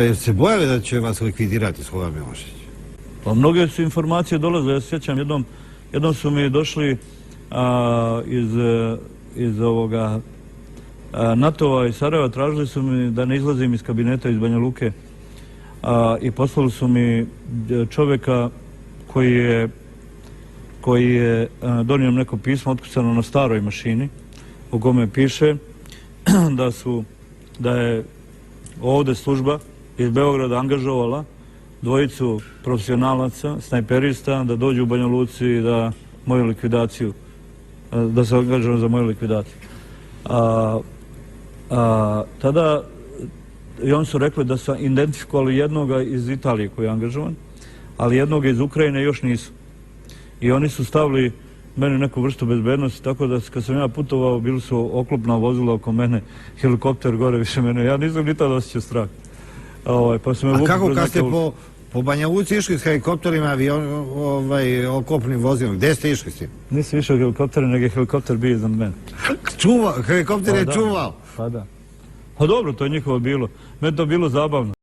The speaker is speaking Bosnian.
Jeste se bojali da će vas likvidirati Slobodan Milošević? Pa mnoge su informacije dolaze, ja se sjećam, jednom su mi došli iz ovoga NATO-a i Sarajeva, tražili su mi da ne izlazim iz kabineta iz Banja Luke i poslali su mi čovjeka koji je donio neko pismo otkucano na staroj mašini u kome piše da je ovdje služba iz Beograda angažovala dvojicu profesionalaca, snajperista, da dođu u Banja Luci i da moju likvidaciju, da se angažuju za moju likvidaciju. Tada i oni su rekli da su identifikovali jednoga iz Italije koji je angažovan, ali jednoga iz Ukrajine još nisu. I oni su stavili meni neku vrstu bezbednosti, tako da kad sam ja putovao, bili su oklopna vozila oko mene, helikopter gore više mene. Ja nisam ni tada osjećao strah. A kako kad ste po Banja Luci išli s helikopterima, oklopnim vozilom, gdje ste išli s tim? Nisam išao helikopter, nego je helikopter bio iznad mene. Helikopter je čuvao? Pa da. Pa dobro, to je njihovo bilo. Meni to bilo zabavno.